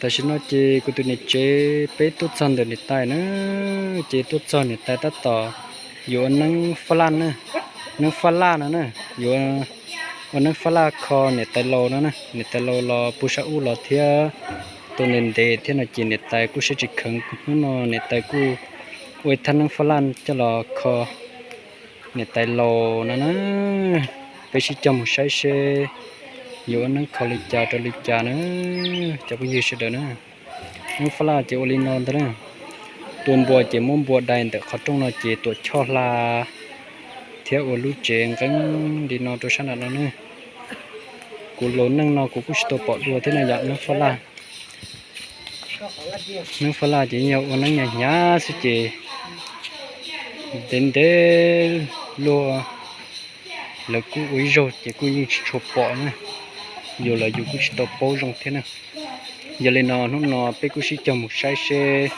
Tam sim no ces kuv tus niam tsev peb tuaj txog ntawm niam tais na, ces tuaj txog niam tais tab tom yuav ua neeb faj laj na, neeb faj laj no na, yuav ua neeb faj laj kho niam tais laus no na, niam tais laus los puag sab ub los thiab, tus ntev ntev thiab no ces niam tais kuj siab tsis kheev, hnub no niam tais kuj ua ib thaj neeb faj laj coj los kho niam tais laus no na. Peb sib cog mus saib seb yuav ua neeb kho li cas rau li cas na, cov phooj ywg sawv daws na. Neeb faj laj ces ua li no ntag na. Tua npua ces muab npua dai ntawm qhov rooj no ces tuam choj hla thiab ua lub tsev nqeeb li no rau sab nram no ne. Kuv laus neej no kuv kuj tsis tau pom dua thiab no yom, neeb faj laj. Neeb faj laj ces yog ua neeb hnyav hnyav xwb ces ntev ntev luag lawv kuj ua ib zaug ces kuj yeej tsis tshua pom na, yus los yus kuj tsis tau paub zoo thiab na. Yog li no hnub no peb kuj sib cog mus saib seb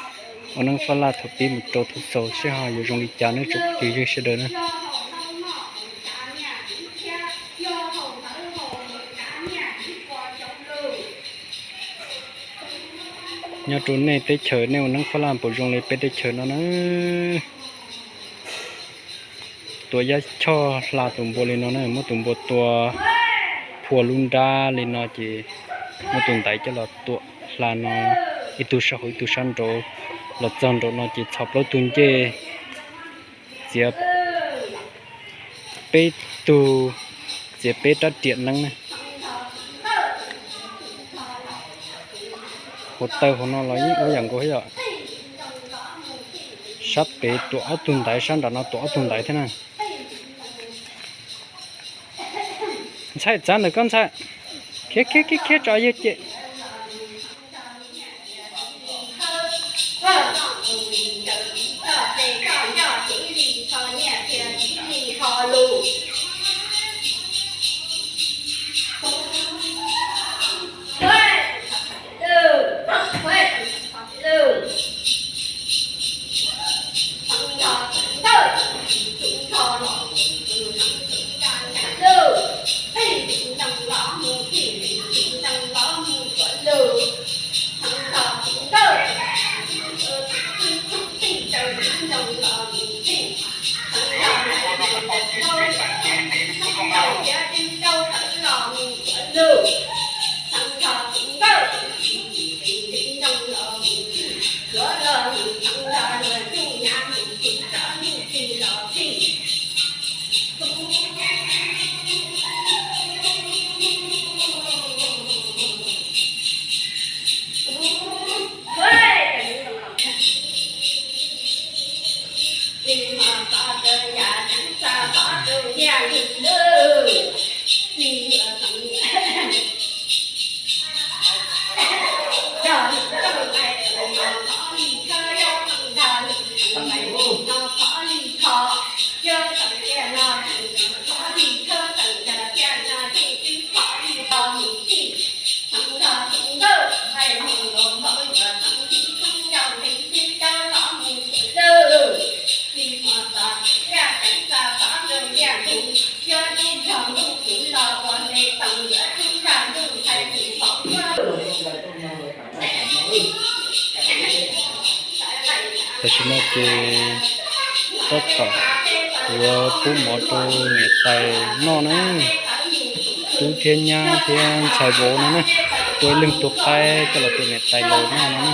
ua neeb faj laj thaum pib mus rau thaum xaus seb ho yuav zoo li cas ne tsoom phooj ywg sawv daws na. Nyob rau nej teb chaws nej ua neeb faj laj puas zoo li peb teb chaws no na? Tua yab choj hla tus npua li no na, muab tus npua tua phua lub nrab li no ces muab tus ntaiv coj los tuam hla no, ib tug sab hauv ib tug sab nraud, los txog nraum no ces txhos plaub tug ncej, txiav peb tug, txiav peb rab riam neeb na. Hauv taw hauv no los yeej ua yam nkaus thiab yom. Sab pem tuam ob tug ntaiv, sab nram no tuam ob tug ntaiv thiab na. Ntxhais, txav ntawm koj ntxhais. Khiav khiav khiav khiav tso yawg cem. Tam sim no ces tab tom yuav pub mov rau niam tais noj na. Tub thiab nyab thiab ntxhais vauv no na, tua ib leeg tua qaib coj los rau niam tais laus noj no na.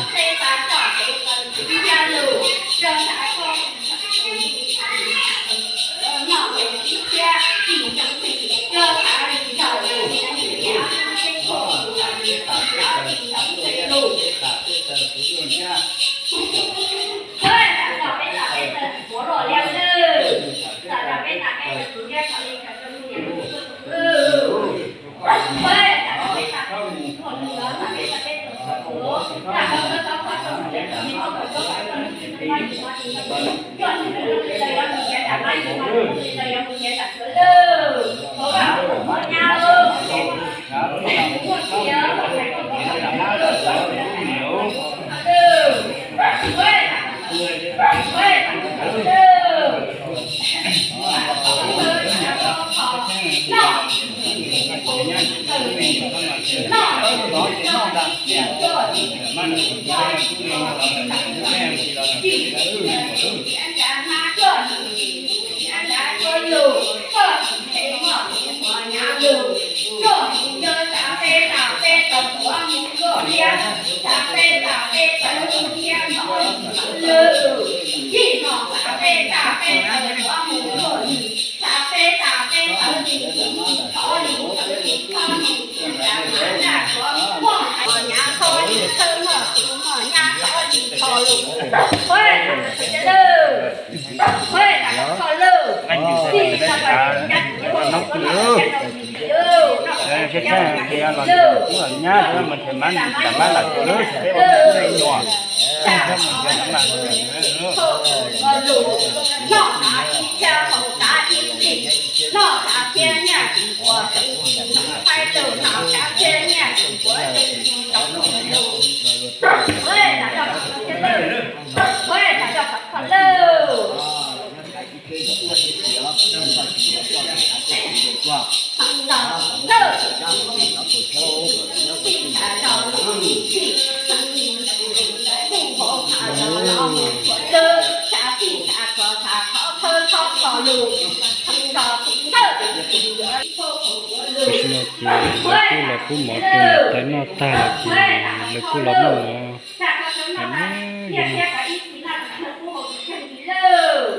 Tam sim no ces lawv kuj los pub mov rau niam tais noj tag lawm ces lawv kuj los noj mov.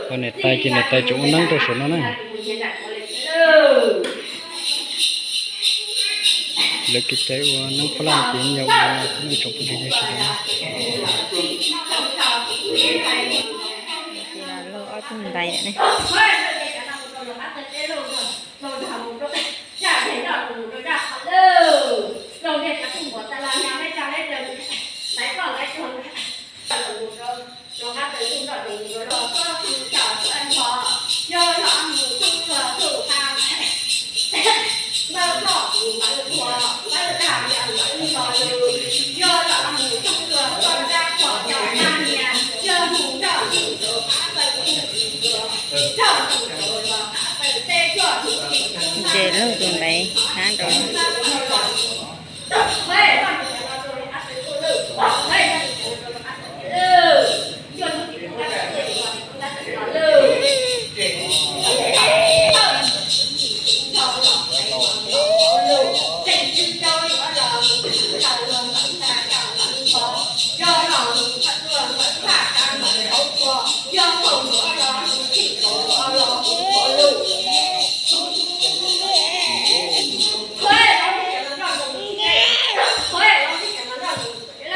Ho niam tais ces niam tais tseem ua neeb rau saum no na. Lawv kev cai ua neeb phob laj ces yog ua neeb tsoom phooj ywg sawv daws. Lauj ob tug ntais lawm ne. Ces lub tus ntaiv hab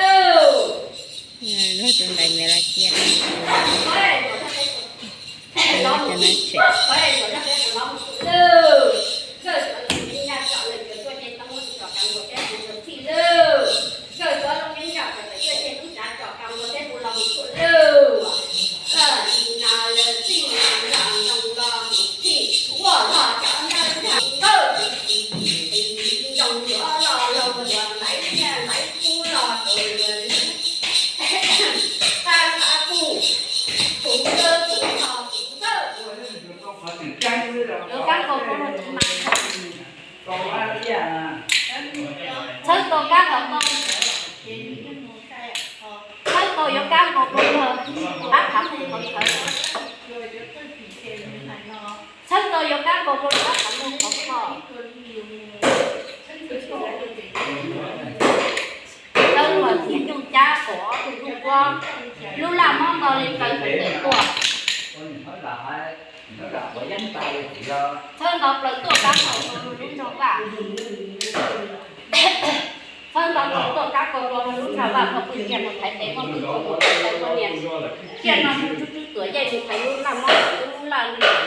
rau. Lub tus ntaiv me la cia. Cov no tshem. Yuav kab nkaus rau hauv tsev mas. Txhawb tau kab nkaus rau. Txhawb tau yuav kab nkaus rau qab qhov qub qhov chaw. Txhawb tau yuav kab nkaus rau qab qhov muag qhov kho. Txhawb nkaus txiv ncuj cab kaum ob tug ncuj nquab, lub laj mob nto li plaws ntawm tuaj. Txhawb nto plaws tuaj kab nkaus rau lub nroog vaj. Txhawb nto plaws tuaj kab nkaus rau lub nroog vaj, kho pw kiag mus thaiv tes muaj pw txhua tus txhua tus nias, ciaj noj tsub tsub tuam yeej mus thaiv lub laj mob lub laj li lawm.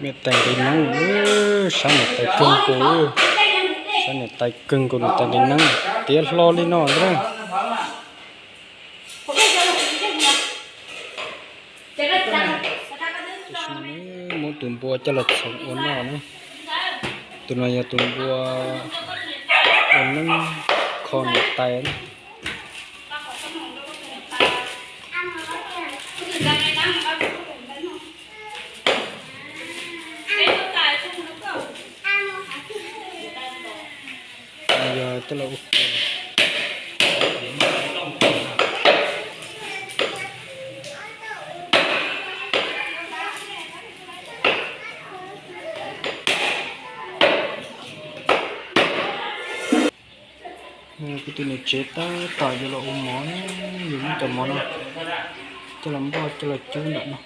Niam tais nqis neeb, sab niam tais kawg nkaus, sab niam tais kawg nkaus niam tais nqis neeb, tiav hlo li no ntag. Muab tus npua coj los txhoov ua noj na. Tus no yog tus npua ua neeb kho niam tais na. Coj los ua ke. Kuv tus niam tsev tab tom yuav los ua mov, yuav muab cov mov no coj los npoj coj los cub ntawm no.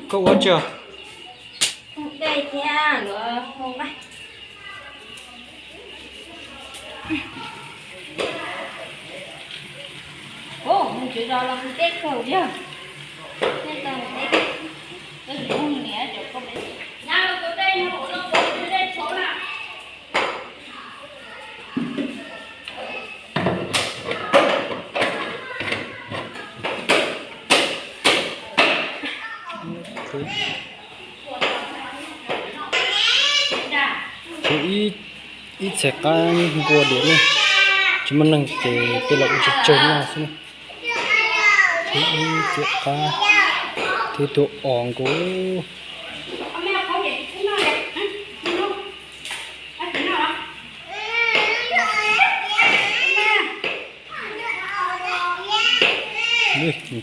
Koj ua tsi? Ib txhais qab nkuaj diam ne, tsis muaj neeg ces peb los ua tsawg tsawg no xwb. Ib txhais qab, ib tug os nkaus.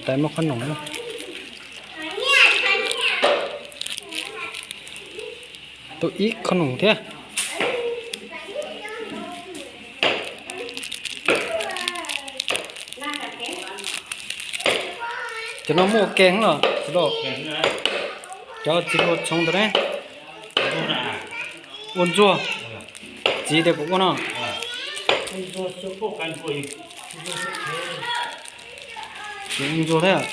Tais muab qhob noom na. Tau ib qhob noom thiab. Cov no muaj ua ke los? Cov txiv hluas txhoov ntawd ne? Ua ntxuag. Txiv tias kom ua no. Ua ntxuag thiab.